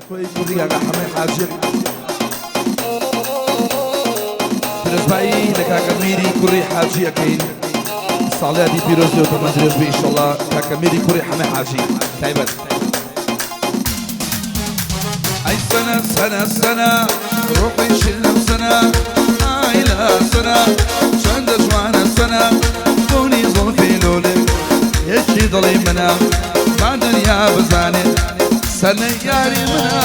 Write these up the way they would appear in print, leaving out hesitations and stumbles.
کوڕی کاکە حەمەی حاجی پیرۆزبایی لە کاکە میری کوڕی حاجی ئەکەین. ساڵیادی پیرۆز بێ و تەمەن درێژ بێ ئیشەڵڵا کاکە میری کوڕی حەمەی حاجی تایبەت. ئەی سەنە سەنە سەنە ڕۆحی شیرینم سەنە ئای لە سەنە چەندە جوانە سەنە بۆنی زوڵفی لۆلێ یەکی دڵی منە با دنیا بزانێ سەنە یاری منە.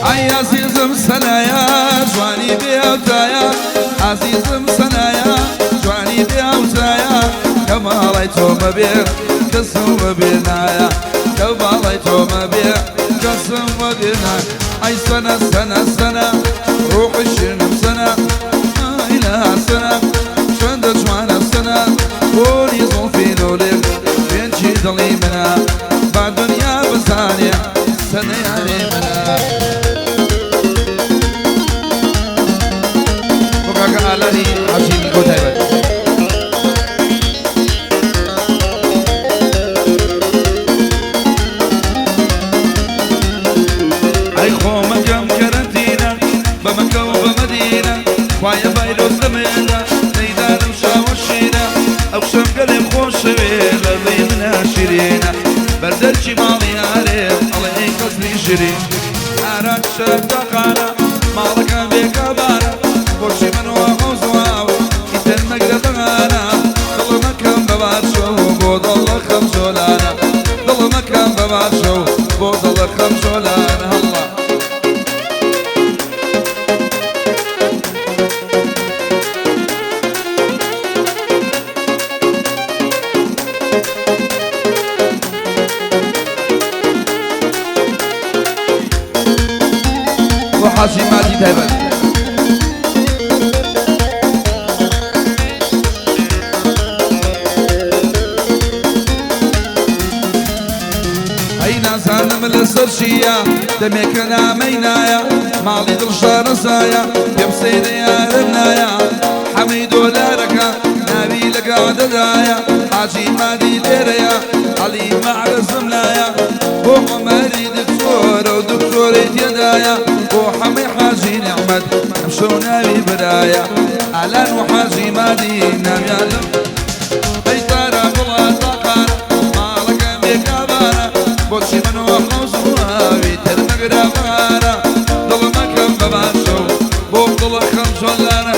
ئەی ئازیزم سەنایا جوانی بێ هاوتایە، ئازیزم سەنایا جوانی بێ هاوتایە، کە ماڵای تۆ مەبێ کەسم وەبێ نایە، کە باڵای تۆ مەبێ کەسم وەبێ نایە. ئەی سەنە سەنە سەنە ڕۆحی شیرینم سەنە، ئای لە سەنە چەندە جوانە سەنە، بۆنی زوڵفی لۆلێ پێنجی دڵی منە، با دنیا بزانێ سەنە یاری منە. بۆ کاکە ئالانی حاجی میکۆ تایبەت. ئەی خۆمەکەم کەرەنتینە بە مەکە و بە مەدینە، خوایە ڤایرۆس لەمێنە نەیدانم شاوەشینە، ئەو کچەم گەلێم خۆشەوێ لەبەی منە شیرینە، بەردەرکی ماڵی ئارێ ئەڵێ ئەی قەسری شیرین، ئاران شەرەف تاقانە ماڵەکان بێکابانە، بۆچی من وا حەوزواو ئیتر مەگرە بەهانە، دڵمەکەم بە باشە و بۆ دڵەخەم جۆلانە، دڵمەکەم بە باشە و بۆ دڵەخەم جۆلانە. هەڵڵا بۆ حاجی مادی تایبەت. ئەی نازانم لەسەر چییە دەمێکە نامەی نایە، ماڵی دڵ شارەزایە پێم سەیرە یارم نایە، حەمەی دۆلارەکە ناوی لە گادەدایە، حاجی مادی لێرەیە عەلی مەعرەزم لایە، بۆ عومەری دکتۆرە و دکتۆرەی تێدایە، بۆ حەمەی حاجی نیعمەت ئەمشەو ناوی برایە، ئالان و حاجی مادی ناویان لەم ئەی تارە گوڵە تاقانە ماڵەکەم بێکابانە، بۆچی من وە حەوزواوی تر مەگرە بەهانە، دڵمەکەم بە باشە و بۆ دڵەخەم جۆلانە.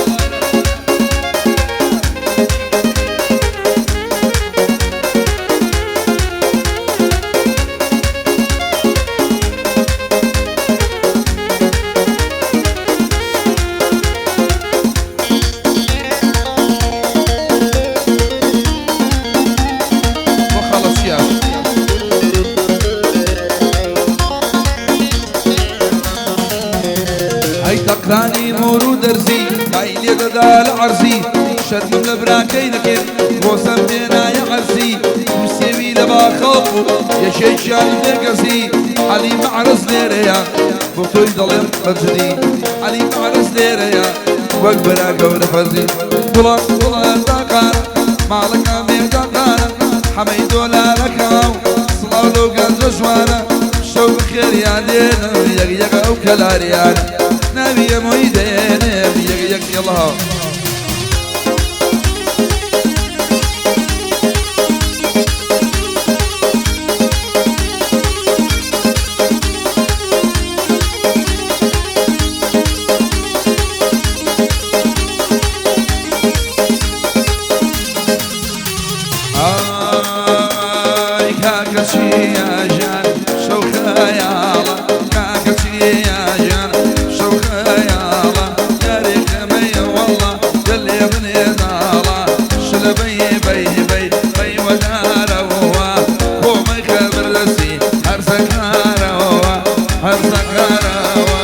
بۆ خاڵە چیاش. ئەی تەقرانی مۆر و دەرزی دای لێ دەدا لە عەرزی، شەرمم لە براکەی نەکرد ڕۆزەم پێنایە عەرزی، دوو سێوی لە باخەڵ بوو یەکێکیان لێ گەزی، عەلی مەعرەز لێرەیە بۆ تۆی دەڵێم بەجدی، عەلی مەعرەز لێرەیە وەک برا گەورە فەرزی، گوڵە گوڵە تاقانە ماڵەکان بێتاقانە، حەمەی دۆلارەکە و سڵاو لەو گەنجە جوانە، شەو بەخێریان دێنم یەک یەک ئەو کەلاریانە، ناوی ئەمۆی دێنێم یەک یەک یەڵا. ئای کاکە چییە ژیان شەو خەیاڵە، کاکە چییە ژیان شەو خەیاڵە، یارێکەمەیە وەڵڵا دەلێ منێ داڵە، شلە بەی بەی بەی بەی وەدارەوە، خۆمەی خەبەر دەستی هەرزەکارەوە هەرزەکارەوە.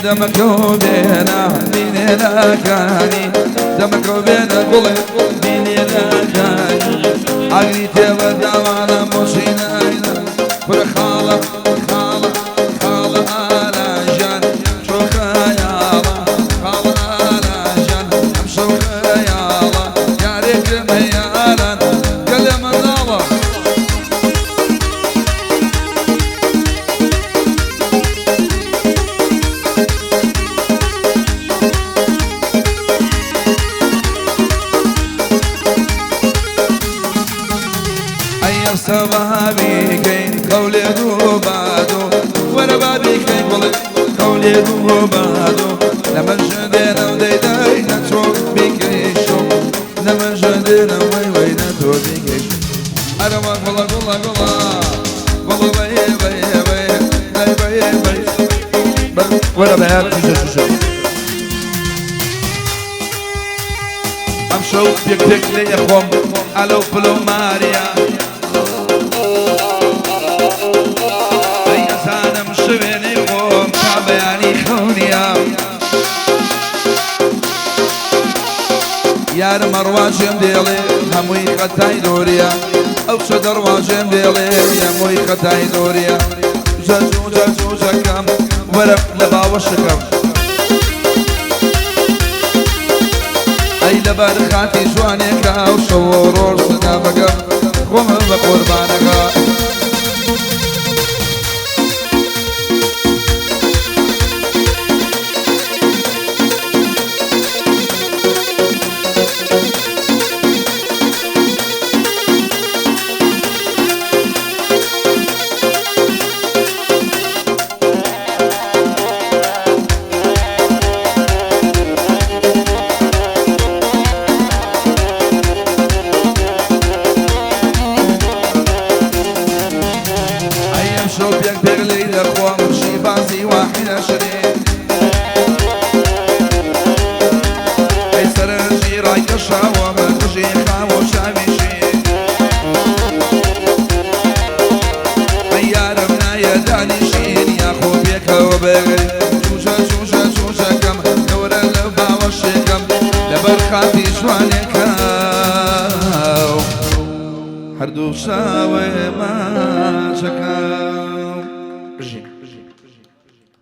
دەمەکەو بێنە بینێنەکانی دەمەکەو بێنە گوڵێ بینێنەکانی ئاگری تێوەرداوانە بۆچی ناینا کورە خاڵە خاڵە خاڵە ئالاژان شەو خەیاڵە خاڵە ئالاژان ئەم شەو خەیاڵە یارێکم هەیە ئالان گەلێ منداڵە. ئەی ئەفسە بیکەین قەولێ دوو بادۆ وەرە با بیکەین بڵێ قەولێ دوو بادۆ لە من ژەندێنە و دەیدای نەچۆ بیکەی شۆ لە من ژەندێنە وەی وەی نەتۆ بیکەی شۆ ئەرەوە گوڵە گوڵە گوڵە گوڵە وەی وەی وەی دای وەی وەی وەرە بەیار جوجە جوجە ئەم شەو پێک پێک لێ خۆم ئەلەو پلۆ ماریا ئەی ئەزانم شوێنەی خۆم تا بەیانی خەونیە یارم ئەڕواجێم دێڵێ هەمووی خەتای دۆریە ئەو چە دەڕواجێم دێڵێ هەمووی خەتای دۆریە جوجە جوجە جوجەکەم وەرە لە باوەشەکەم ئەی لەبەر خاتی جوانێکە و شەو و ڕۆژ سنابەکەم خۆمم بە قوربانەکە. ئەی ئەم شەو پێک پێک لێی دەخۆم شیبازی واحیدە شرێ ئەی سەرنجی ڕایکەشاوە بە دژی خاو و چاویشی ئەی یارم نایە دانیشین یاخۆ پێکەوە بگری جوجە جوجە جوجەکەم گەورە لە باوەشێکەم لەبەر خاتی جوانێکە هەردوو چاوێ ماچەکە.